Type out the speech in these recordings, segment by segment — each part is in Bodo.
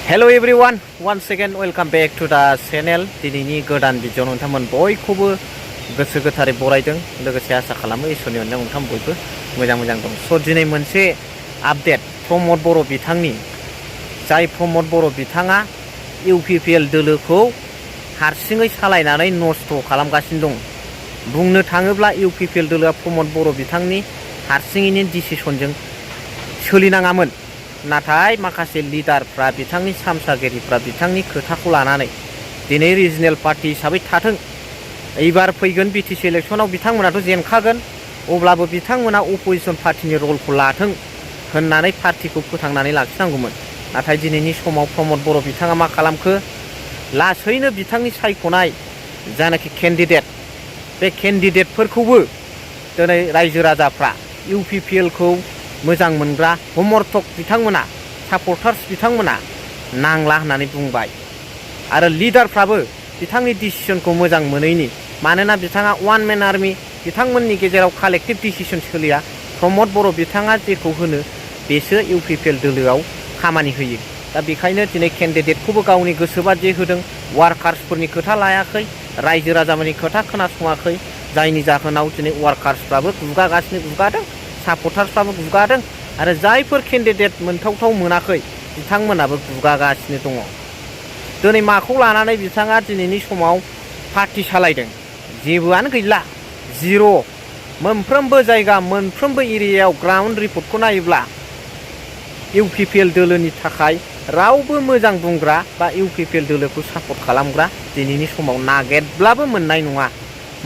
Hello everyone, once again welcome back to the channel. दिनैनि गोदान भिडिअ नोंथांमोन बयखौबो गोसो गोथारै बरायदों लोगोसे आसा खालामो इसोरनि अननायाव नोंथां बयबो मोजां दं। स' दिनै मोनसे आपडेट प्रमद बर' बिथांनि जाय प्रमद बर' बिथाङा इउपिपिएल दोलोखौ हारसिङै सालायनानै नस्थ' खालामगासिनो दं। बुंनो थाङोब्ला इउपिपिएल दोलोआ प्रमद बर' बिथांनि हारसिङैनि डिसिसनजों सोलिनाङामोन। नाथाय माखासे लिडारफ्रा बिथांनि सामसागिरिफ्रा बिथांनि खोथाखौ लानानै दिनै रिजनेल पार्टी हिसाबै थाथों, एबार फैगोन बिटिसि इलेक्शनाव बिथांमोनाथ' जेनखागोन, अब्लाबो बिथांमोना अपोजिशन पार्टीनि रलखौ लाथों होननानै पार्टीखौ फोथांनानै लाखिनांगौमोन। नाथाय दिनैनि समाव प्रमद बर' बिथाङा मा खालामखो, लासैनो बिथांनि सायख'नाय जानाखि केन्डिडेट बे केन्डिडेटफोरखौबो दिनै रायजो राजाफ्रा इउपिपिएलखौ मोजां मोनग्रा समर्थक बिथांमोना सापर्टार्स बिथांमोना नांला होननानै बुंबाय। आरो लिडारफ्राबो बिथांनि डिसिसनखौ मोजां मोनैनि, मानोना बिथाङा वान मेन आर्मि, बिथांमोननि गेजेराव कालेक्टिभ डिसिसन सोलिया। प्रमद बर' बिथाङा जेखौ होनो बेसो इउपिपिएल दोलोआव खामानि होयो। दा बेखायनो दिनै केन्डिडेटखौबो गावनि गोसोबादि होदों, वार्कार्सफोरनि खोथा लायाखै, रायजो राजाफोरनि खोथा खोनासङाखै, जायनि जाहोनाव दिनै वार्कार्सफ्राबो गुगादों, सापर्टार्सफ्राबो गुगादों, आरो जायफोर केन्डिडेट मोनथावथाव मोनाखै बिथांमोनाबो गुगागासिनो दङ। दिनै माखौ लानानै बिथाङा दिनैनि समाव पार्टी सालायदों? जेबोआनो गैला, जिर'। मोनफ्रोमबो जायगा मोनफ्रोमबो एरियायाव ग्राउन्ड रिपर्टखौ नायोब्ला इउपिपिएल दोलोनि थाखाय रावबो मोजां बुंग्रा बा इउपिपिएल दोलोखौ सापर्ट खालामग्रा दिनैनि समाव नागिरब्लाबो मोननाय नङा।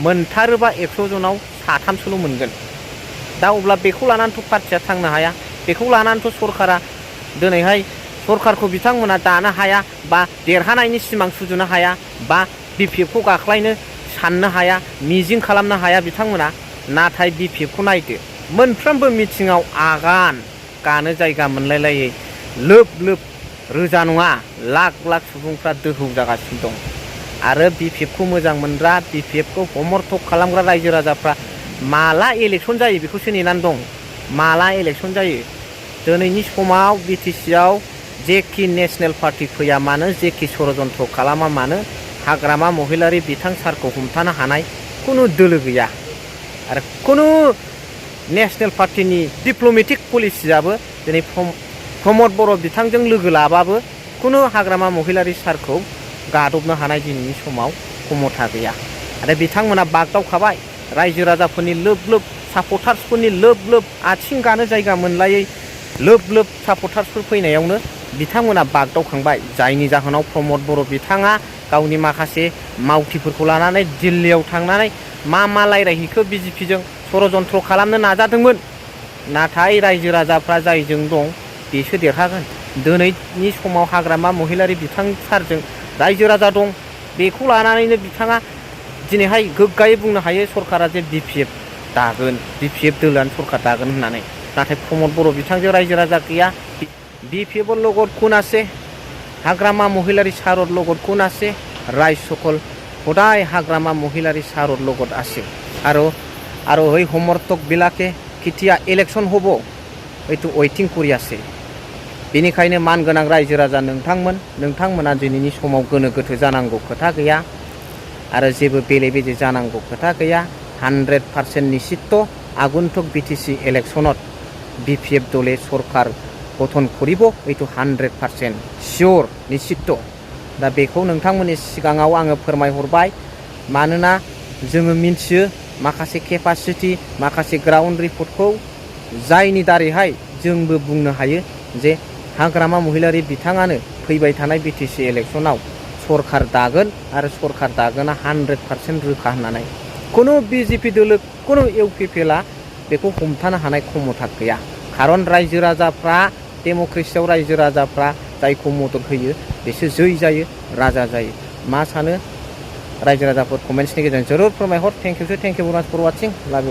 मोनथारोबा 100 जनाव 3-4ल' मोनगोन। दा अब्ला बेखौ लानानैथ' पार्टिया थांनो हाया, बेखौ लानानैथ' सरकारा दिनैहाय सरकारखौ बिथांमोना दानो हाया, बा देरहानायनि सिमां सुजुनो हाया, बा बिपिएफखौ गाख्लायनो साननो हाया, मिजिं खालामनो हाया बिथांमोना। नाथाय बिपिएफखौ नायदो, मोनफ्रोमबो मिथिङाव आगान गानो जायगा मोनलायलायै लोब रोजा नङा लाख सुबुंफ्रा दोहौ जागासिनो दं। आरो बिपिएफखौ मोजां मोनग्रा, बिपिएफखौ समर्थक खालामग्रा रायजो राजाफ्रा माला इलेक्शन जायो बेखौसो नेनानै दं। माला इलेक्शन जायो? दिनैनि समाव बिटिसिआव जेखि नेशनेल पार्टी फैया मानो, जेखि षड़यन्त्र खालामा मानो, हाग्रामा महिलारि बिथां सारखौ हमथानो हानाय खुनु दोलो गैया। आरो खुनु नेशनेल पार्टीनि डिप्ल'मेटिक पलिसियाबो दिनै प्रमद बर' बिथांजों लोगो लाबाबो खुनु हाग्रामा महिलारि सारखौ गादबनो हानाय दिनैनि समाव क्षमता गैया। आरो बिथांमोना बागदावखाबाय, रायजो राजाफोरनि लोब सापर्टार्सफोरनि लोब आथिं गानो जायगा मोनलायै लोब सापर्टार्सफोर फैनायावनो बिथांमोना बागदावखांबाय। जायनि जाहोनाव प्रमद बर' बिथाङा गावनि माखासे मावथिफोरखौ लानानै दिल्लीयाव थांनानै मा रायज्लायहैखो बिजेपिजों षड़यन्त्र खालामनो नाजादोंमोन। नाथाय रायजो राजाफ्रा जायजों दं बेसो देरहागोन। दिनैनि समाव हाग्रामा महिलारि बिथां सारजों रायजो राजा दं, बेखौ लानानैनो बिथाङा दिनैहाय गोग्गायै बुंनो हायो सरकारा जे बिपिएफ दागोन, बिपिएफ दोलोआनो सरकार दागोन होननानै। नाथाय प्रमद बर' बिथांजों रायजो राजा गैया। बिपिएफर লগত কোন আছে? हाग्रामा महिलारि सारर লগত কোন আছে? ৰাইজসকল সদায় हाग्रामा महिलारि सारर লগত আছে। আৰু এই সমৰ্থকবিলাকে কেতিয়া ইলেকশ্যন হ'ব এইটো ওয়েটিং কৰি আছে। बेनिखायनो मानगोनां रायजो राजा नोंथांमोना दिनैनि समाव गोनो गोथो जानांगौ खोथा गैया, आरो जेबो बेले बेजे जानांगौ खोथा गैया। 100% निश्चित आगन्तुक बिटिसि इलेक्शনত बिपिएफ दले सरकार गठन करिब, এইটো 100% शियर निश्चित। दा बेखौ नोंथांमोननि सिगाङाव आङो फोरमायहरबाय, मानोना जोङो मिन्थियो माखासे केपासिटि, माखासे ग्राउन्ड रिपर्टखौ, जायनि दारैहाय जोंबो बुंनो हायो जे हाग्रामा महिलारि बिथाङानो फैबाय थानाय बिटिसि इलेक्शनाव सरकार दागोन, आरो सरकार दागोना 100% रोखा होननानै। खुनु बिजेपि दोलो, खुनु इउपिपिएलआ बेखौ हमथानो हानाय क्षमता गैया। खारन रायजो राजाफ्रा डेम'क्रेसियाव रायजो राजाफ्रा जायखौ मदद होयो बेसो जै जायो, राजा जायो। मा सानो रायजो राजाफोर कमेन्ट्सनि गेजेरजों जरुर फोरमायहर। थेंक इउ भेरि माच फर वाचिं। लाभ इउ।